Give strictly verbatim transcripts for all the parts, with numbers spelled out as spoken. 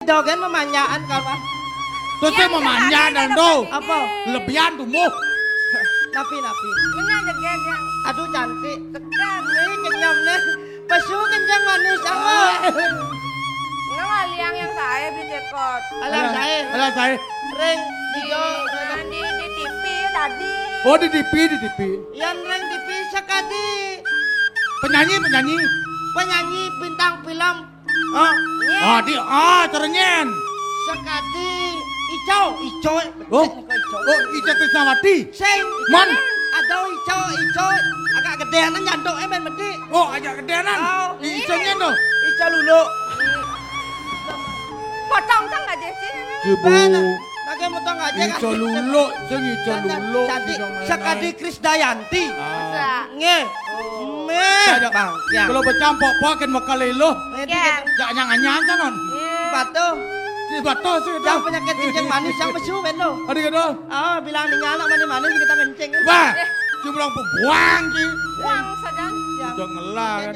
Jogen memanjaan kawan. Terus saya memanjaan dan tuh. Apa? Lebihan tumbuh. Napi, napi. Benar jegeg ya. Aduh, cantik. Tekan. Ini kenyam nih. Pesu kencang manis apa? Nah, liang yang saya beli cekot. Alah, saya. Alah, saya. Ring. Di, di, di T V tadi. Oh, di T V, di T V. Yang ring T V sekali. Penyanyi, penyanyi. Penyanyi bintang film. Ah, ah, di, ah, terenyen. Sekadi Ico, Ico. Oh, Ico. Oh, Ica Krisnawati. Sing. Man. Ada Ico, Ico. Agak gedean nyantuk, eh, main medi. Oh, agak gedeanan. Oh. Ico nyen tuh. Ico lulu. Potong kan nggak, Jess? Ibu. Pakai motong aja. Ico lulu, sing Ico lulu. Cantik. Sekadi Krisdayanti. Ah. Nggih. Meh, Bang. Ya. Kalau becampok pakai makalelo. Nggih. Jak nyang anyang canon. Batu. Di batu sih. Yang penyakit kencing manis yang mesu bendo. Ada gitu. Ah, bilang di anak manis-manis kita kencing. Wah, cuma orang pembuang sih. Buang saja. Ya. Udah ngelah kan.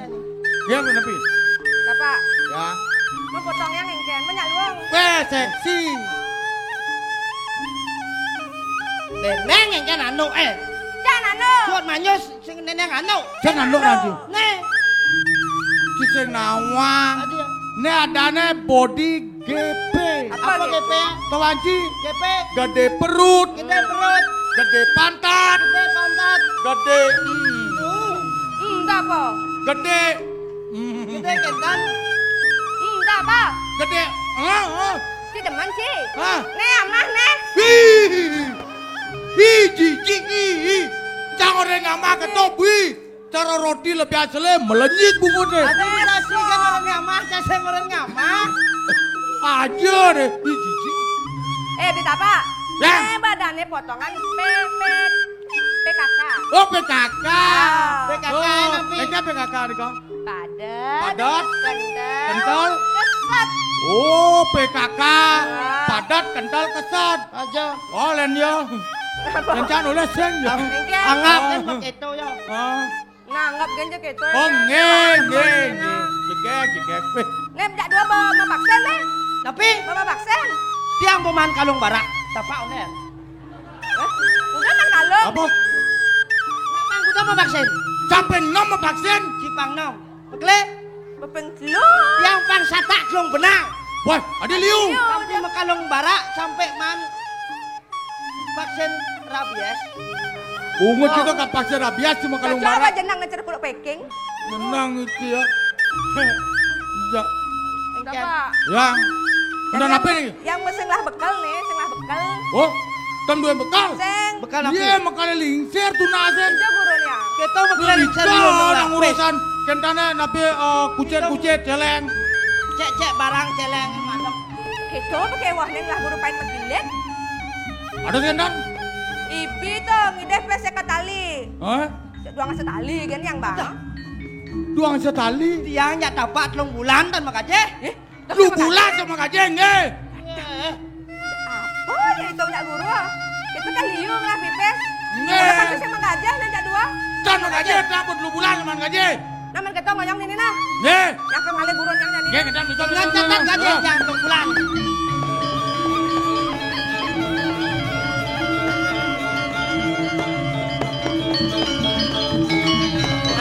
Ya, bener, Pi. Bapak. Ya. Mau potongnya ngengkeng, banyak luang. Weh, seksi. Neneng ngengkeng anu, eh. Jan anu. Suat manyus. Sing neneng anu. Sing anu lagi. Nih. Ki sing nawang. Aduh. Nih adane body G P. Apa Apa G P? G P? Tawanci. G P. Gede perut. Gede perut. Gede pantat. Gede pantat. Gede. Hmm. Hmm, enggak apa? Gede. Hmm. Gede kentan. Hmm, enggak apa? Gede. Ah, ah. Si demen sih. Ah. Nih, amah nih. Hi. Hi, jijik, hi, hi. Cang orang ngamah ketop, hi. Cara roti lebih asli melenyit bungut deh. Ada rasi kan orang ngamah, saya orang ngamah. Aja deh, hi, jijik. Eh, Bita, Pak. Ya. Eh, badannya potongan P P, P K K. Oh, P K K. Ah. P K K. Oh, napi? P K K, P K K nih, Kang. Padat. Padat. Kental. Kental. Keset. Oh, P K K. Ah. Padat, kental, keset. Aja. Oh, len ya. Apa? Rencana oleh sing ya. Enggak. Anggap kan begitu ya. Ah. Nganggap genje gitu. Oh, nggih, nggih, nggih. Jegeg, jegeg. Weh. Nggih, minta dua bawa sama vaksin, nih. Tapi bawa vaksin. Tiang peman kalung barak. Tapak onen. Eh, udah kan kalung? Apa? Napang kuda mau vaksin? Sampai nom mau vaksin? Cipang nom. Bekle? Bepeng lu. Tiang pang satak gelung benang. Wah, ada liu. Tapi mekalung barak sampai man vaksin rabies. Ungut kita tak vaksin rabies cuma kalung barak. Coba jenang ngecer kulit peking. Menang itu ya. Iya. Bapak. Yang. Udah apa nih? Yang sing lah bekal nih, sing lah bekal. Oh, kan dua bekal. Sing. Bekal apa? Iya, bekal lingsir tuh nasen. Itu gurunya. Kita bekal lingsir nang urusan kentana napi, eh, kucit-kucit celeng. Cek-cek barang celeng mantap. Kita pakai wah ning lah guru pahit magilet. Ada sih, Nan? Ibi to ngideh pes seket tali. Hah? Duang setali kan yang, Bang? Duang setali? Tiang nyak tapak telung bulan tan makaje. Eh? Telung bulan tan makaje, nggih. Apa ya itu nyak guru? Itu kan liu lah pipis. Nggih. Kalau kan sing makaje nyak dua. Tan makaje, tak telung bulan man kaje. Naman kita ngoyong ini nah. Nggih. Yang kembali burun yang nyanyi. Nggih, kita bisa. Jangan, jangan, jangan, jangan, jangan pulang.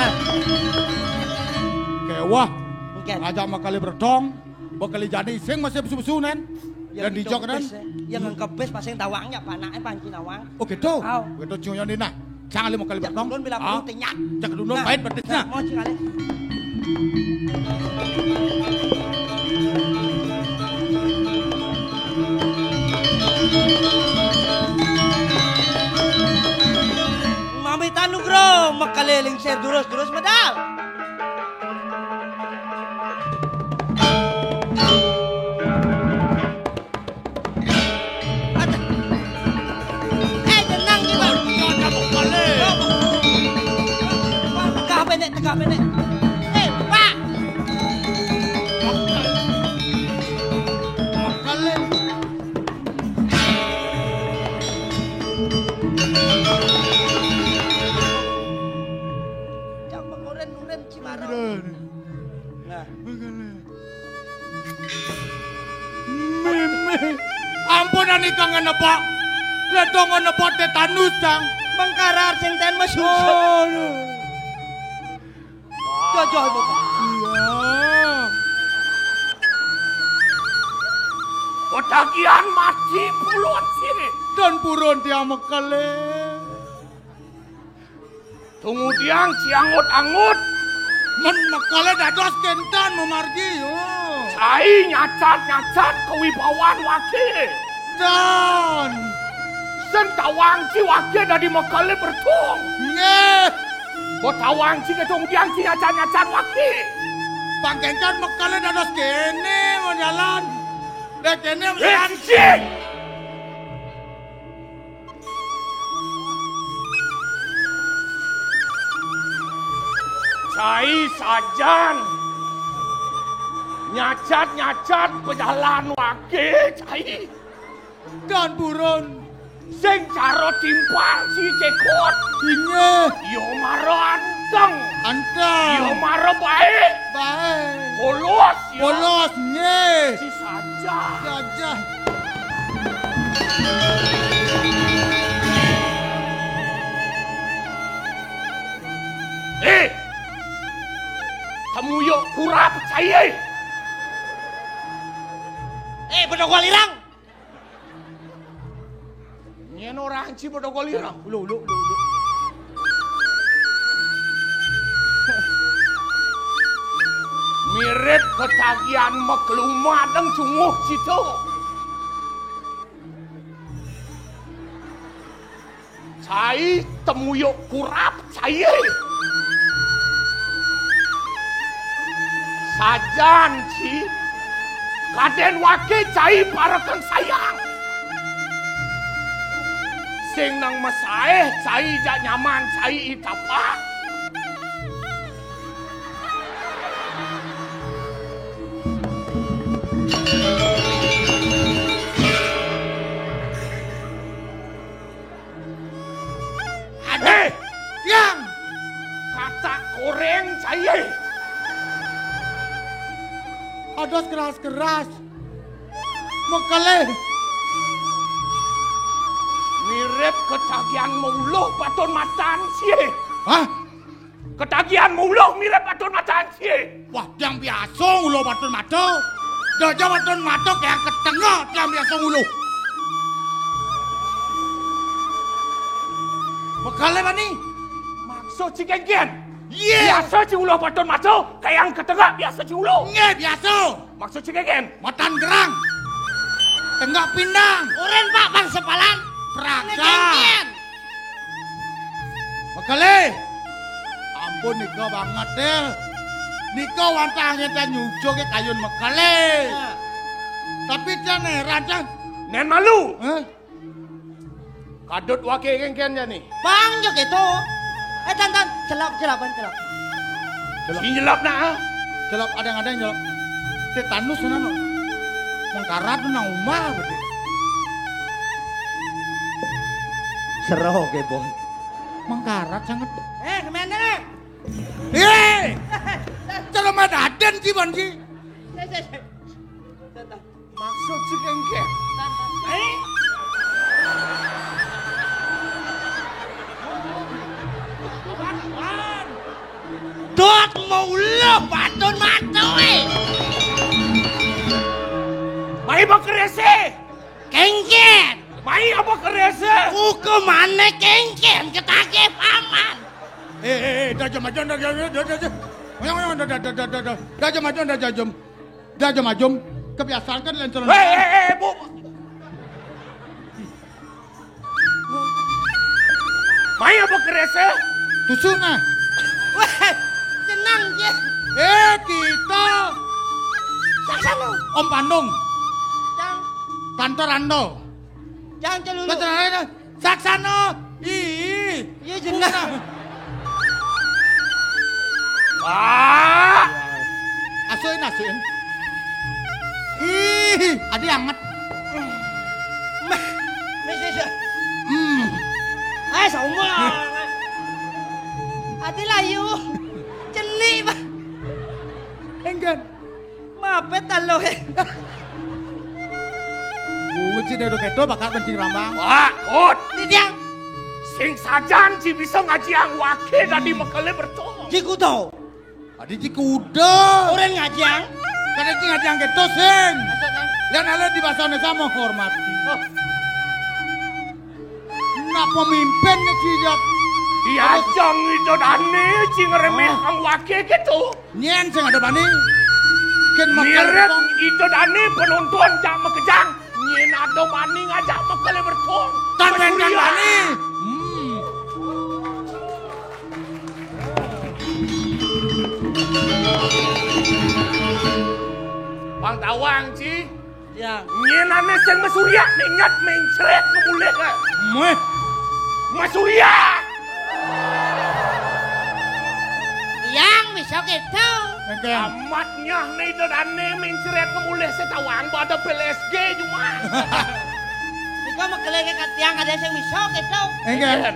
Eh. Kewah. Nggih. Ngajak makali bertong, bakali jani sing masih besu-besu nen. Dan dijok nen. Yang ngengkebes pas yang tawangnya panaknya panci nawang. Oh gitu. Au. Gitu cuyone nah. Cang ali mau kali bertong. Ulun bila perlu tenyak. Cak dulu pahit pedes nah. Mau cing ali. Mami tanu gro, makaliling ser durus-durus medal. Ada. Eh, tenang ni, Bang. Tegak pendek, tegak pendek. Eh, Pak. Ampun, anika ngenebak. Ledong ngenebak tetanus, Cang. Mengkarar sing ten mesusu. Aduh. Jajah, Bapak. Iya. Pedagian mati puluhan sini. Dan purun dia mekele. Tumudiang ciangut-angut. Men mekele dados kenten memargi, yo. Cai nyacat-nyacat kewibawan waki. Dan sentawang ci waki dadi mekele bertung. Nggih. Betawang ci ketumudiang ci nyacat-nyacat waki. Pangkenten mekele dados kene modalan. Dek kene. Eh, cicing! Cai sajan. Nyacat-nyacat pejalan wake, cai. Dan purun. Sing cara timpal si cekot. Inggih. Yo mara anteng. Anteng. Yo mara baik. Baik. Polos, yo. Polos, nggih. Si saja. Saja. Eh, temuyuk kurap cai. Eh, bedogol irang. Nyen orang ci bedogol irang. Ulu, ulu, ulu, ulu. Mirip ketagihan maklumat deng cunguh situ. Cai temuyuk kurap cai. Sajan ci kaden wake cai parekan sayang. Sing nang masaeh cai jak nyaman cai i tapak. Aduh. Hei! Tiang! Katak goreng cai. Ados keras-keras. Mekele. Mirip ketagihan mauluh patun matan sie. Hah? Ketagihan mauluh mirip patun matan sie. Wah, tiang biasa nguluh patun mata. Daja patun mata kayang ketengah tiang biasa nguluh. Mekele bani. Maksud ci kengken? Iya. Biasa ci nguluh patun mata, kayang ketengah biasa ci nguluh. Nggih, biasa. Maksud ci kengken? Matan gerang. Tengah pindang. Oren, Pak, bang sepalan. Praga. Ini kengken. Mekele. Ampun nika banget, Del. Nika wantah ngetan nyucuke kayun mekele. Ya. Tapi can heran, can. Nen malu. Hah? Kadut wake kengken jani. Bang, jo gitu. Eh, tan, tan. Celap, celapan, celap. Celap. Sing celap nak, ah. Celap, adang-adang celap. Tetanus sana, no. Mengkarat nang umah, betul. Seroh ke, Boy. Mengkarat sangat. Eh, kemana, eh? Eh! Cara madaden sih, Bon, sih. Maksud si kengke. Eh? Dot mau lo patun mata, eh. Mai bekerese. Kengken. Mai apa kerese? Hukumane kengken ketake paman. Eh, eh, eh, dah jam aja, dah, dah, dah, dah, dah. Ngoyong, ngoyong, dah, dah, dah, dah, dah, dah. Dah jam aja, dah, dah, jam. Dah jam aja. Kebiasaan kan lancaran. Eh, eh, eh, Bu. Mai apa kerese? Tusuk nah. Weh, tenang je. Eh, kita. Saksana. Om Pandung. Cang. Tante Rando. Cang celulu. Tante Rando. Saksana. Ih. Iya, jenah. Wah. Asuhin, asuhin. Ih, adi anget. Meh, meh, sih, sih. Hmm. Ayo, sama. Adi layu. Cenik, Pak. Enggan. Mapet ta lo, eh. Dadi kéto bakat bencing rambang. Wah, Kot. Titiang. Sing sajan ci bisa ngajiang waké dadi mekelé bertong. Ci kuda. Adi ci kuda. Orang ngajiang. Kadén ci ngajiang kéto sing. Maksudnya? Yén alé di basa Indonesia menghormati. Oh. Nak pemimpin né ci jak. Diajang ida dané ci ngremehang waké kéto. Nyén sing ada bani. Kén mekel. Mirip ida dané penonton jak makejang. Nyén ada bani ngajak mekelé bertong. Tan wénten bani. Hmm. Pang tawang, Ci. Ya. Nyén ané sing masurya, mingat, mencret, ngemulih, eh. Méh. Masurya. Yang bisa gitu. Engkén. Amat nyah né ida dané mencret ngemulih setawang pada P L S G cuma. Nika mekelé ka tiang kadén sing bisa gitu. Engkén. Engkén.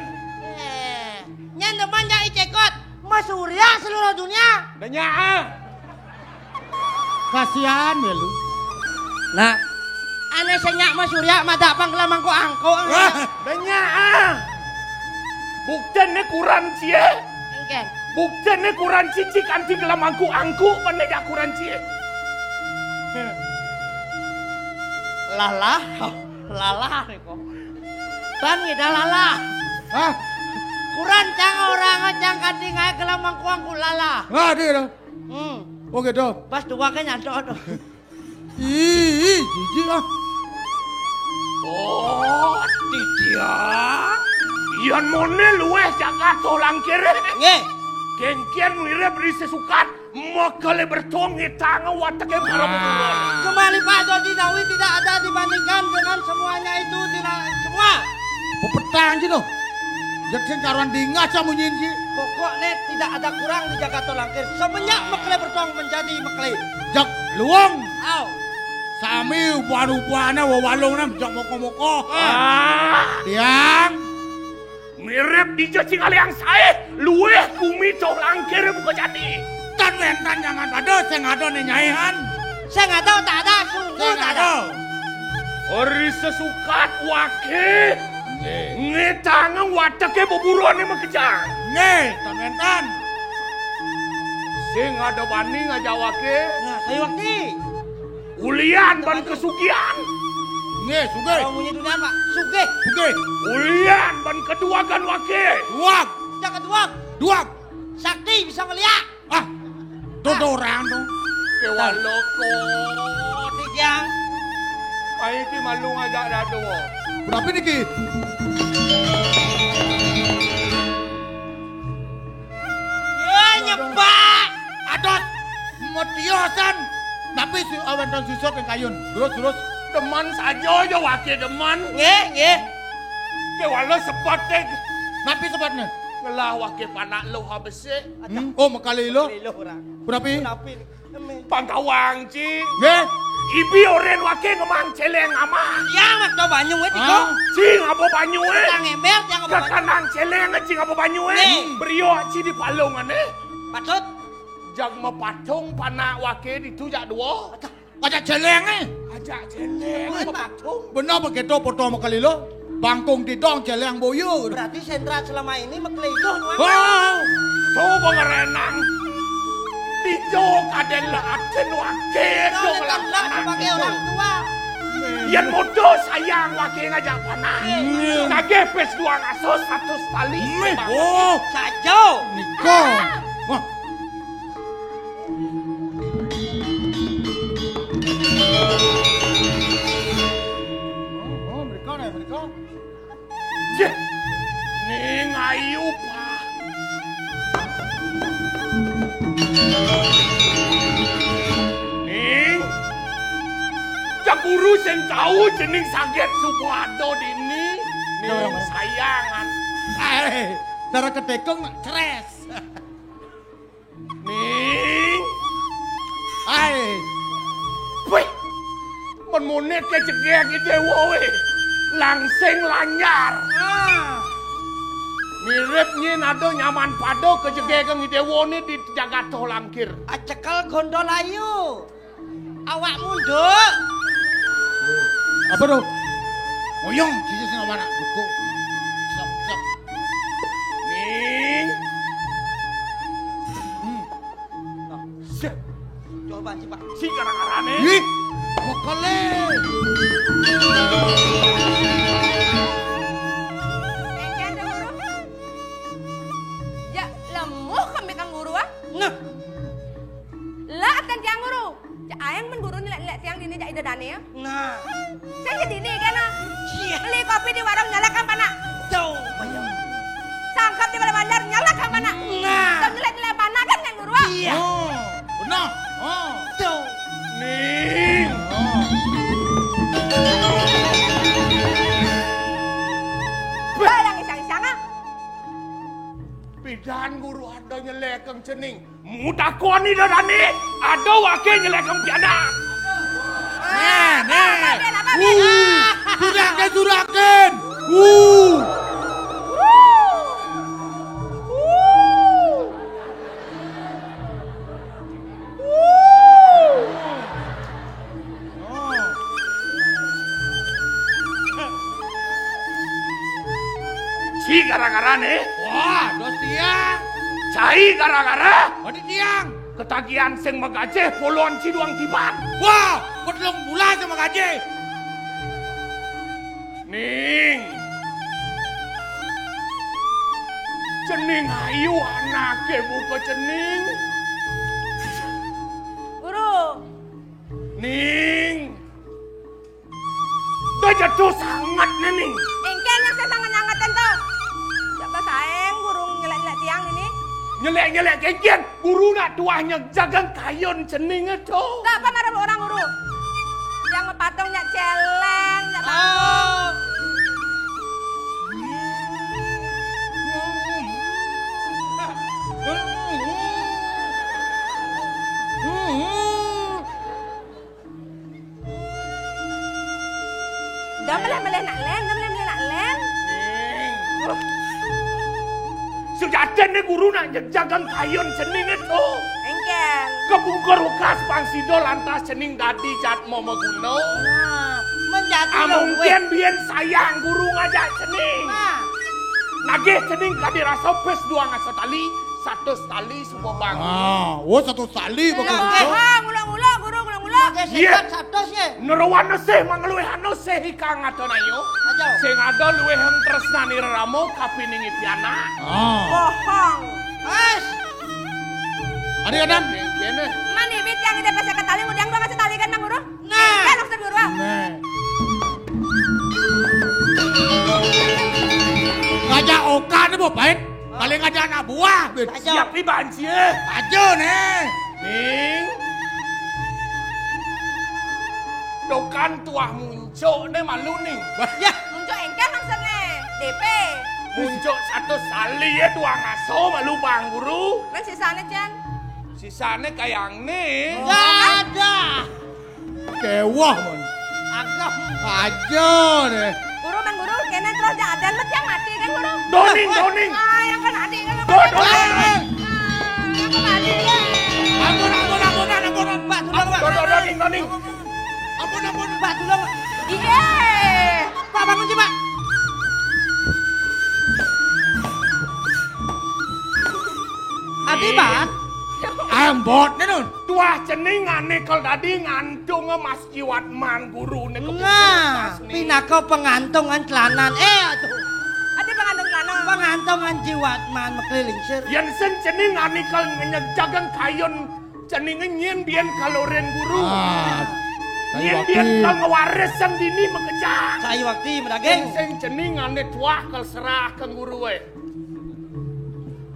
Eh, nyén demen jak icekot. Masurya seluruh dunia. Denya ah. Kasihan ya lu. Nah, ané senyak masurya madak pang kelamangku angkuk. Wah, denya ah. Buktiné kuran cie. Engkén. Buktiné kuran cici kanti kelamangku angkuk pané jak kuran cie. Lalah, lalah nih kok. Bang ida lalah. Hah? Kuran cang orang cang kanti ngaé kelamangku angkuk lalah. Ah, dia dah. Hmm. Oh gitu. Pas dua kan nyantok tuh. Ih, jijik ah. Oh, Titiang. Yan moné luweh jak katuh langkir. Nggih. Kéngkén mirip ri sesukat, mekelé bertong ngitang wateké para buburon. Kembali Pak Dodi Nawi tidak ada dibandingkan dengan semuanya itu tidak semua. Pepetang gitu. Yak sing karuan dingah samunyin ci. Pokokné tidak ada kurang di Jagato Langkir semenjak mekelé bertong menjadi mekelé. Jak luwung. Au. Sami ubuhan-ubuhané wewalungné jak moko-moko. Ah. Tiang. Mirip dija sing aliang saé, luwih gumi toh langkir buka jati. Tan wénten nyaman pada sing ada né nyaihan. Sing ada tak ada, sungguh tak ada. Ori sesukat waké. Nggih. Ngitang wateké buburoné makejang. Nggih, tan wénten. Sing ada bani ngajak waké. Nah, saya wakti. Ulian ban kesugihan. Nggih, sugih. Kalau munyi dunia, Pak, sugih. Sugih. Ulian ban keduagan waké. Duag. Jangan duag. Duag. Sakti bisa ngeliat. Ah, tuh, tuh orang tuh. Kewaloko. Tijang. Ai ki malu ngajak dado. Berapa niki? Ya, nyebak. Adat. Metiosan. Tapi si awan dan susut yang kayun. Terus, terus. Demen saja ya waké demen. Nggih, nggih. Kewala sebat deh. Napi sebatnya? Ngelah waké panak lo habesik. Hmm? Oh, mekali lo? Mekali lo orang. Berapa? Berapa? Pangkawang, Ci. Nggih. Ibi oren waké ngemang celeng ama. Ya, mak to banyu wé tiko. Ah. Ci ngabo banyu wé. Tang ember, tang ngabo banyu. Kakanang celeng, Ci ngabo banyu wé. Nggih. Brio Ci di palung ané. Patut. Jag mapatung panak waké ditu jak dua. Ajak celeng é. Ajak celeng mapatung. Bener begitu foto makalilo. Bangkung didong celeng boyo. Berarti sentra selama ini makalilo, Wan. Oh. Tuh pengerenang. Dijo kadén laatin waké. Kau jo datang lah sebagai orang tua. Yén mudo sayang waké ngajak panak. Hmm. Kagéh pés dua ratus, seratus tali. Meh, oh. Sajo. Niko. Wah. Oh, mereka nih, mereka. Jéh, ning ayu, Pak. Ning, cemburu sing tau jeneng saget subuh ada dini. Ning sayangan. Eh, darah ketekung nak ceres. Ning. Hai. Wéh. Men munit kejegég Déwa wéh. Langsing lanyar. Ah. Mirip nyén ada nyaman pada kejegég Déwa né di jagat Toh Langkir. Acekel gondol ayu. Awak munduk. Apa tuh? Oyong, sisi sing awanak buku. Sok, sok. Ning. Hmm. Nah, sip. Coba, coba. Si gara-garane. Ih, mokole. Engken, Guru. Ya, lemuh kami kang Guru, ah. Nah. Lah, atan tiang Guru. Cak aeng men Guru nyelek-nyelek tiang dini jak ida dane, ya. Nah. Sing dini kena. Iya. Beli kopi di warung nyelek kan panak. Tuh, bayang. Sangkep di balai banjar nyelek kan panak. Nah. Tuh nyelek-nyelek panak kan, kan Guru? Iya. Oh, benar. Oh. Tuh. Ning. Oh. Bayang isang-isang, ah. Pidan Guru ada nyelekeng cening. Mutakoni dadane, ada wake nyelekeng pianak. Nah, nah. Apa, Bin? Apa, Bin? Uh, suraken, suraken. Uh. Uh. Uh. Ci gara-gara nih. Wah, dos tiang. Cai gara-gara. Odi tiang. Ketagihan sing magajih puluhan ci duang tiban. Wah, pedlung bula sing magajih. Ning. Cening ayu anake buka cening. Guru. Ning. Dah jatuh sangat nih, Ning. Engken yang saya sangat-sangatin tuh. Siapa sayang guru nyelek-nyelek tiang ini? Nyelek-nyelek engken. Guru nak tuahnya jagang kayun cening itu. Kapan ada orang guru? Yang patung nyak celeng, nyak bangun. Dah meleh-meleh nak len, dah meleh-meleh nak len. Ning. Sujatine guru nak jeg jagang kayun cening itu. Engken. Kebungkur ukas pang sida lantas cening dadi jatma maguna. Nah, menjadi. Amungkin biyen sayang guru ngajak cening. Nah. Nagih cening kadi rasa pes duang asa tali, satus tali suba bang. Ah, oh, satus tali bagus. Oke, ha, ngulo-ngulo guru, ngulo-ngulo. Oke, iya. Sekat satus ya. Neruan nesih mangluih anu sih ikang atan ayu. Aja. Sing ada luwih tresnani rerama kapining pianak. Ah. Bohong. Wes. Adi Adam. Kene. Mani bit yang ide pas ketali ngudiang dua kasih tali kan Mang Guru? Nah. Kan maksud Guru. Nah. Ngajak oka nih mau pahit. Paling ngajak anak buah. Aja. Siap nih banci eh. Aja nih. Ning. Dokan tuah muncuk ne malu ning. Wah, ya. Muncuk engken maksudne. D P. Muncuk satus tali ya tuah ngaso malu bang guru. Nang sisane, Jan. Sisane kayang ne. Oh. Ada. Kewah, mon. Agak. Aja deh. Guru, man guru, kene terus ja adan mesti yang mati kan guru? Doning, doning. Ah, yang kan adik kan. Do, doning. Ah, yang kan adik kan. Ampun, ampun, ampun, ampun, ampun. Pak, tolong, Pak. Do, do, doning, doning. Ampun, ampun. Pak, tolong. Iya. Pak, bangun sih, Pak. Adi, Pak. Ambot, nih, Nun. Tuah cening ane kal dadi ngantung mas jiwat man guru ne kebungkur. Nah, pinaka pengantungan celanan. Eh, aduh. Adi pengantung celana. Pengantungan jiwat man makeliling sir. Yen sen cening ane kal ngenyek jagang kayun cening nyen bien kaloren guru. Ah, nyen bien kal ngewaris sang dini makejang. Sai wakti madaging. Yen sen cening ane tuah kal serah kang guru eh.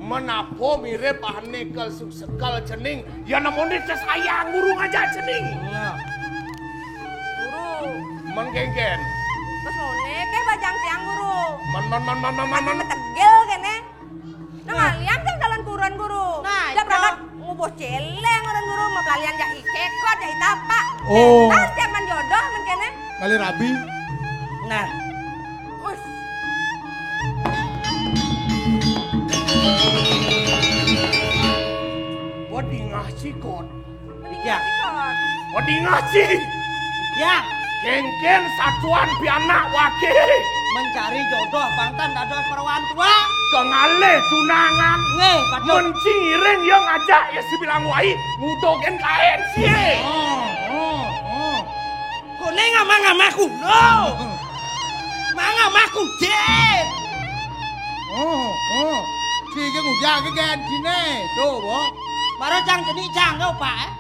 Menapa mirip ane kal suksekal cening? Ya nemoni tes ayang guru ngajak cening. Nah. Guru. Mengkengken. Terus mone ke bajang tiang guru. Man, man, man, man, man, man, man. Metegel kene. Nah, ngalian kan jalan kuran guru. Nah, ya itu. Berangkat ngubuh celeng orang guru, mau pelalian jak icekot, jak itapak. Oh. Nah, setiap man jodoh men kene. Kali rabi. Nah. Us. Wadingah sikot. Ya. Wadingah sih. Ya. Kéngkén satuan pianak waké. Mencari jodoh pang tan dados perawan tua. Ka ngalih tunangan. Nggih, patut. Mun ci ngiring ya ngajak ya sabilang wai, ngudugin kain sié. Oh, oh, oh. Koné ngamah-ngamah kulo. Mangamah kucing. Oh, oh. Ci ki ngujak ki gén ciné. Tuh, Bo. Mara cang cenik cang, Pak, eh?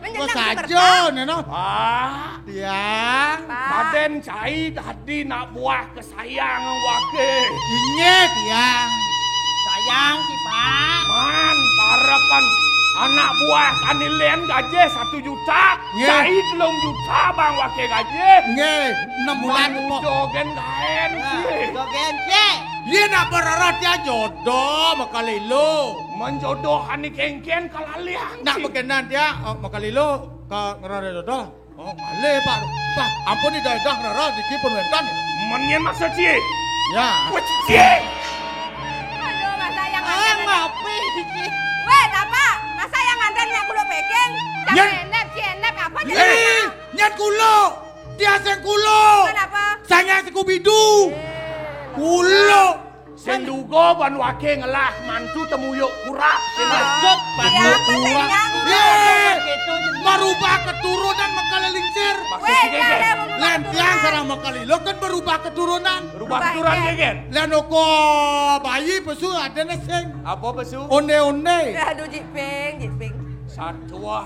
Wah, saja, Neno. Ah. Tiang. Pak. Padén cai dadi nak buah kesayang waké. Inggih, Tiang. Sayang ki, Pak. Man, parekan anak buah Kanilén gajih satu juta. Nggih. Cai telung juta bang waké gajih. Nggih, enam bulan, Pak. Jogen gaén, nah, sih. Jogen, sih. Yé nak berarah tiang jodoh makalilo. Menjodoh ané kéngkén kalaliang, nak sih. Bekenan tiang, eh, makalilo ka ngerarah jodoh. Oh, malih, Pak. Pak, ampun, idah-idah ngrereh niki pun wénten. Men nyén maksud cié? Ya. Wah, cié. Aduh, masa yang eh, ada. Ngapi niki? Wéh, apa? Masa yang ada nak kulo peking? Nyén. Cié, cié, apa? Eh, nyén kulo. Dia sing kulo. Kenapa? Sing Scooby-Doo. Eh. Kulo. Sing duga ban waké ngelah mantu temuyuk kurak. Sing maksud ban iya, apa sing kurak. Nyang? Yé, marubah keturunan makala lingsir. Maksud wéh, sing iya, kéngkén? Ada marubah keturunan. Lén tiang sareng makalilo kan berubah keturunan. Berubah keturunan, iya, kéngkén? Lén oko bayi pesu ada né sing. Apa pesu? Ondé-ondé. Aduh, Jiping, Jiping. Satuah.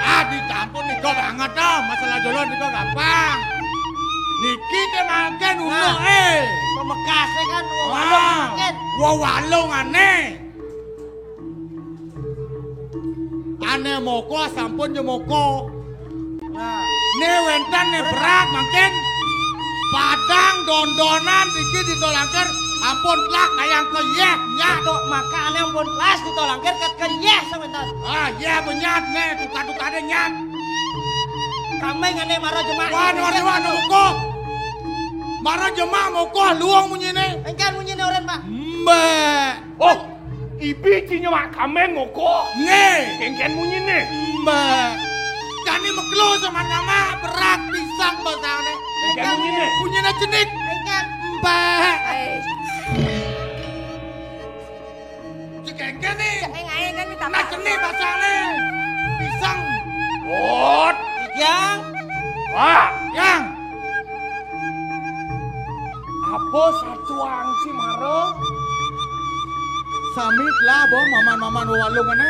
Ah, dicampur nika banget, ah. Masalah jodoh nika gampang. Niki té mangkén unuké. Pamekasé kan, wah, walung mangkén. Wah, walungané. Ané moko sampun ya moko. Nah. Né wénten né berat mangkén. Padang dondonan niki ditolangkir ampun telah kayang keyéh nyat. Tok makané ampun telah ditolangkir ket keyéh sawénten. Ah, iya benyat né tukad-tukadé nyat. Kambing ané mara jemak. Wah, nuwun, nuwun, nuwun, moko. Mara jemak moko luung munyiné. Engkén munyiné orén, Pak. Mbak. Oh. Ibi ci nyemak kambing moko. Nggih. Kéngkén munyiné. Mbak. Jani mekelo sama nama berat pisang basané. Kéngkén munyiné. Munyiné cenik. Kéngkén. Mbak. Hai. Ci kéngkén né. Cek neng aé kan minta. Nah, cenik basané. Pisang. Bot. Yang. Wah. Yang. Apa satuang ci mara? Sami telah, Bong, maman-maman wewalungané.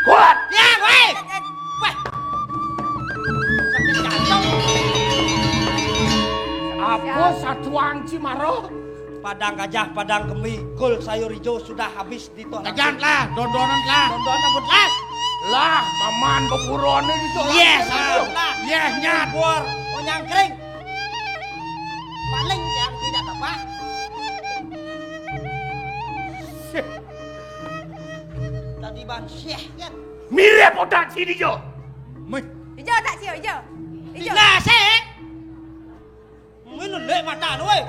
Kuat! Ya, wéh! Wéh! Sakit jantung. Apa satuang ci mara? Padang gajah, padang kembi, gul sayur hijau sudah habis. Dito. Tejan lah, dondonan lah. Dondonan pun las. Lah, maman beburoné dito. Yes, lah. Yes, nyat. Bor, onyang kering. Paling yang tidak apa. Tadi ban syeh kan. Mirip otak sini jo. Meh. Ijo tak sio, ijo. Ijo. Tinggal sih. Ngene lek matané, woi.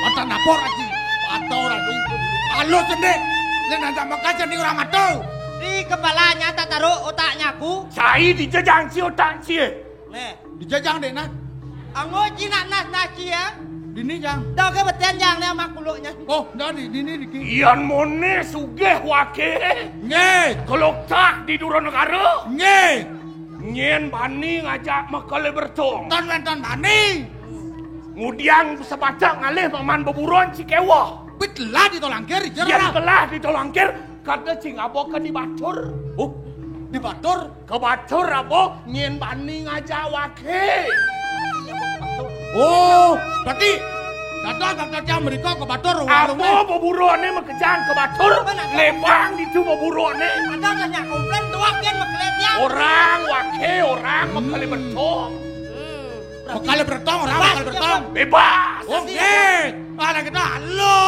Mata napor aji. Mata ora di. Alus sendek. Lek nanjak Mekah jadi orang mata. Di kepalanya tak taruh otaknya aku. Sai dijejang si otak si. Nih. Dijejang dek nah. Anggo jinak nas nasi ya. Dini jang. Dah ke beten jang nih sama kuluknya. Oh, dah di dini diki. Ian Mone sugih wake. Nggih. Keloktak di Duro Negara. Nggih. Nyen bani ngajak mekele bertong. Tan wénten bani. Ngudiang sebaca ngalih paman beburon si kewah. Bit telah ditolangkir, yen telah ditolangkir, kada cing abo ke dibatur. Oh, dibatur? Kebatur abo nyen bani ngajak wake. Oh, berarti dadah dadah jam mereka kebatur warung. Abo beburone mekejang kebatur, lebang ditu beburone. Ada tanya komplain doang yen mekele tiang. Orang wake, orang mekele bertong. Mekele bertong, orang mekele bertong. Bebas. Oke. Anak kita halo.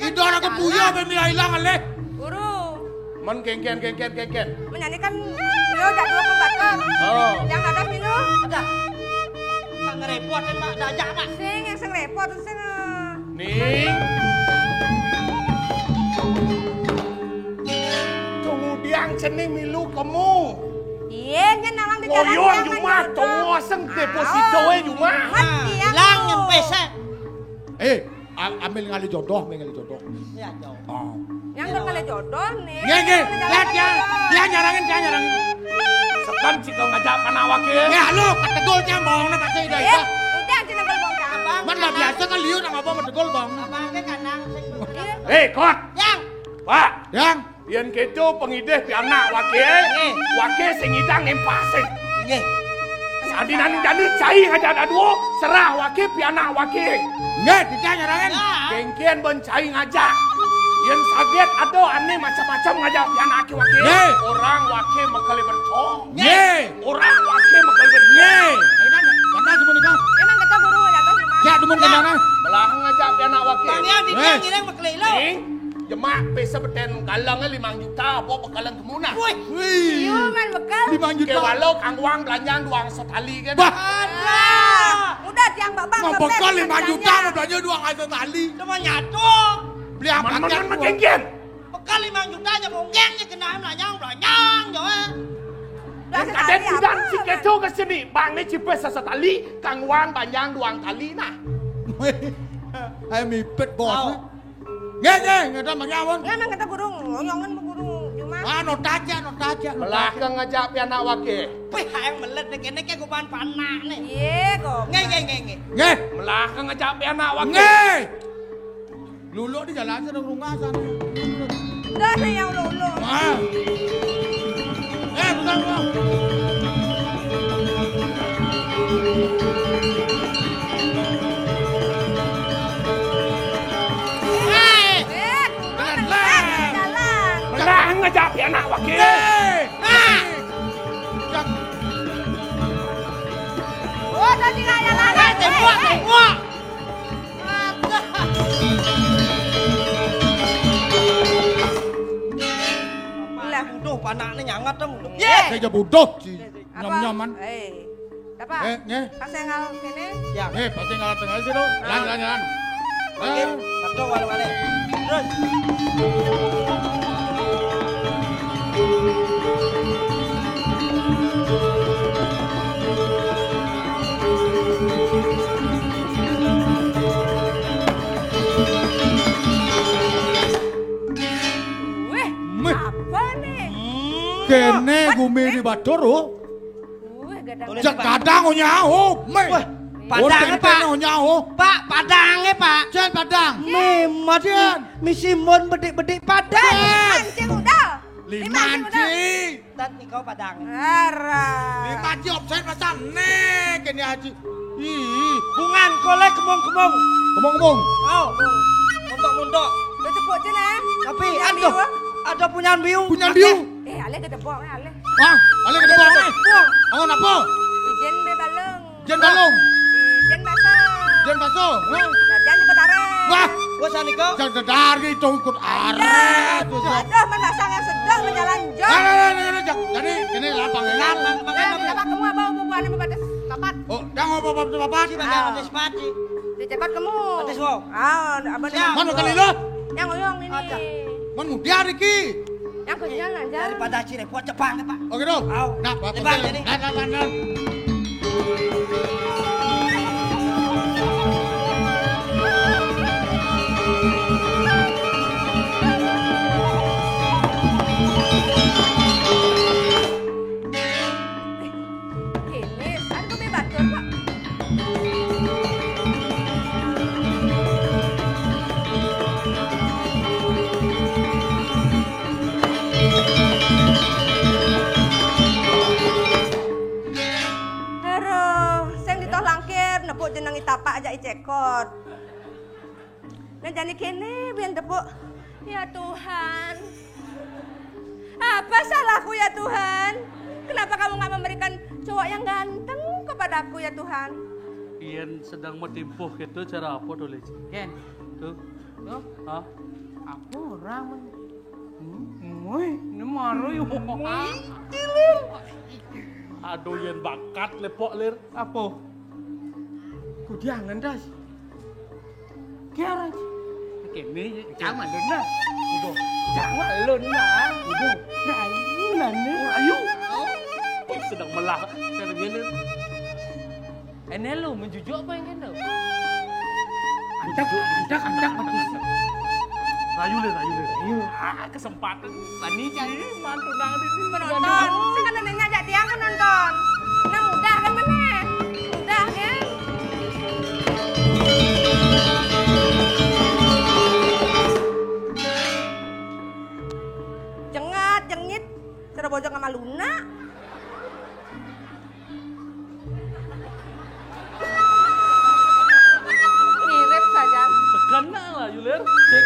Itu anak kepuya bemi hilang alih. Guru. Men kengken, kengken, kengken. Menyanyikan beliau dak dua puluh batang. Oh. Yang ada sini. Ada. Nggak ngerepotin, Pak. Dak ajak, Pak. Sing, yang sing repot, sing, ah. Ning. Tunggu diang cening milu kemu. Iya. Eh, nyén nawang di jalan. Ngoyong jumah, tongo sing deposito, eh, jumah. Ilang nyempes, eh. Eh, a-, ambil ngalih jodoh, ambil ngalih jodoh. Ya, jodoh. Oh. Yang ngalih jodoh nih. Nggih, nggih. Yang, yang, yang nyarangin, yang nyarangin. Sekan cika ngajak anak wakil. Ya, lu ketegul yang bohongnya pasti udah. Eh, udah aja nempel bohong. Mana biasa kan liu nang apa medegul bohong. Abang ke kandang sing. Eh, kot. Yang. Pak. Yang. Yén kéto pangidih pianak waké, waké sing ngidang némpasin. Inggih. Sadinané jani cai ngajak dadua, serah waké pianak waké. Inggih, titah nyarangin. Kénkén bén cai ngajak. Yén saget ada ané macem-macem ngajak pianak waké. Nggih. Orang waké mekelé berto. Nggih. Orang waké mekelé berto. Nggih. Ayo, Dan, Dan, Dan, semua nikah. Emang kita guru ngajak tuh, Mas? Ya, demen ke mana? Belah ngajak pianak waké. Bang, yang di Eh. Yang ngiring mekelé lo. Ning. Jemak pesa beten kaleng limang juta, apa bekaleng kemunah? Wih. Wih. Iya, man bekel. Limang juta. Ke walau kangguang belanjang duang setali kan? Bah. Alah. Udah tiang babang. Mau bekel limang juta, mau belanja duang setali. Cuma nyatu. Beli apa? Man, man, man, kénkén. Bekel limang juta aja mungkin ya kena belanjang, belanjang, jauh. Kadén bidan si keco ke sini, bang ni cipes setali, kangguang belanjang duang tali nah. Ayo mipet bos. Nggih, nggih, nggih, Bang Yawon. Nggih, nang kata guru, ngoyongan guru, cuma. Ah, no taja, no taja, no Belah taja. Kang ngajak pianak waké. Wih, hayang melet deh, kene ke guban panak nih. Iya, kok. Nggih, nggih, nggih, nggih. Nggih. Belah kang ngajak pianak waké. Nggih. Luluk di jalan sana rumah sana. Udah, saya uluk-uluk. Ah. Eh, bukan, bukan. Eh, belah ngajak pianak waké. Eh. Ah. Oh, tadi nggak jalan. Eh, tembok, tembok. Lah. Buduh, panakné nyangat dong. Yé. Saya buduh, ci. Apa? Nyam-nyaman. Eh. Apa? Eh, nggih. Pas saya ngal kene. Ya. Eh, pas saya ngal tengah sih, dong. Jalan, jalan, jalan. Oke, eh. Betul, wale-wale. Terus. Wih, apa nih? Kene gumi di Batur, oh. Wih, gadang. Cek gadang, oh, nyaho, meh. Wah, padang, Pak. Oh, nyaho. Pak, padangnya, Pak. Jen padang. Jen. Misi mun bedik-bedik padang. Jen. Mancing udah. Lima mancing udah. Tat iko padang. Arah. Lima ji opsen pasang nih, kene aji. Ih. Bungan kolek kemung-kemung. Kemung-kemung. Oh. Muntuk-muntuk. Udah cepuk je, nah. Tapi, aduh, ada punyan biu. Punyan biu. Eh, alih ke debok, alih. Hah? Alih ke debok, eh? Buang. Bangun apa? Ijen be baleng. Jen balung. Jen basah. Jen basah. Hah? Jajan di Petara. Wah. Wah, sanika. Jang dedar gitu ikut arep. Aduh, man basah yang sedang menjalan jauh. Nah, nah, nah, nah, nah, jang. Jadi ini lapang ya. Nah, makan apa? Apa kamu apa hubungannya sama batas papat? Oh, yang apa batas papat? Si batas papat. Di cepat kamu. Batas wow. Ah, apa nih? Mana kali lo? Yang oyong ini. Ada. Man mudiar iki. Yang kerja lancar. Daripada si repot cepang, Pak. Oke, dong. Au. Nah, Bapak. Cepang jadi. Nah, nah, nah, nah. Ini, san kok batur, Pak? Aduh, sing ditoh langkir, nepuk jeneng itapak aja icekot. Nah, jani kéné, biyen tepuk. Ya Tuhan, apa salahku ya Tuhan? Kenapa kamu nggak memberikan cowok yang ganteng kepadaku ya Tuhan? Yen sedang matimpuh kéto cara apa to, Lé? Ken. Tuh. Tuh. Hah? Apa orang men-, hmm? Woi, ini maru yo. Aduh, yen bakat lepok, Lir. Apa? Kudiangan, Das. Kiara. Kéné, cang alun nah. Udah. Cang alun nah. Udah. Nah, ini nah, nih. Ayo. Sedang melah. Saya dengerin. Ini lo menjujuk apa yang kena? Antak, antak, antak, antak. Rayu le, rayu le, rayu. Ah, kesempatan. Tani cari mantu nang di sini. Penonton, sing kan nanya ajak tiang penonton. Nang udah kan mana? Udah kan? Jengat, jengit, sudah bojong sama Luna. Mirip saja. Sekena lah, Yulir. Cik.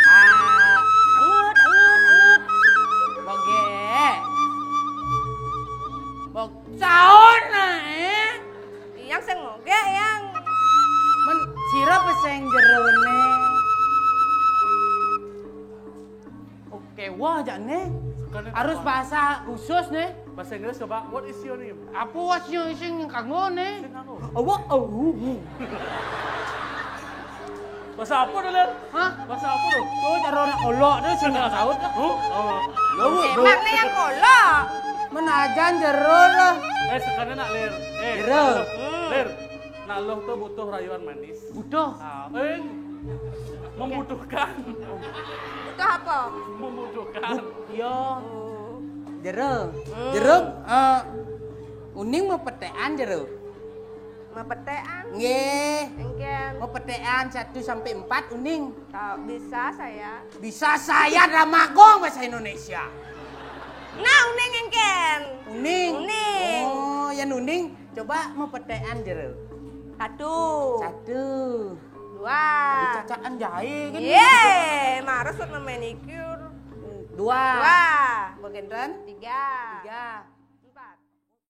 Ah, anget, anget, anget. Boge. Bok caon nah, eh. Yang sing moge yang men sira peseng jerone. Oke, wah, jak nih. Harus bahasa khusus nih. Bahasa Inggris coba, "What is your name?" Apa what's your name kanggo nih? Sing kanggo. Apa? Oh. Bahasa apa tuh, Lir? Hah? Bahasa apa tuh? Tuh, cara nak olok tuh, sing nak saut lah. Huh? Oh. Emang nih yang kolok. Menajan jero lah. Eh, sekarang nak, Lir. Eh, jero. Lir. Nak lo tuh butuh rayuan manis. Butuh. Ah, eh, membutuhkan. Butuh apa? Membutuhkan. Yo. Jero. Hmm. Jero, eh, uning mau petean jero. Mau petean? Nggih. Engken. Mau petean satu sampai empat uning. Tahu, bisa saya. Bisa saya drama gong bahasa Indonesia. Nah, uning engken. Uning. Uning. Oh, yang uning coba mau petean jero. Satu. Satu. Dua. Ada cacaan jahe kan? Ye, marah sudah memanicure. Dua. Dua. Bagian tiga. Tiga.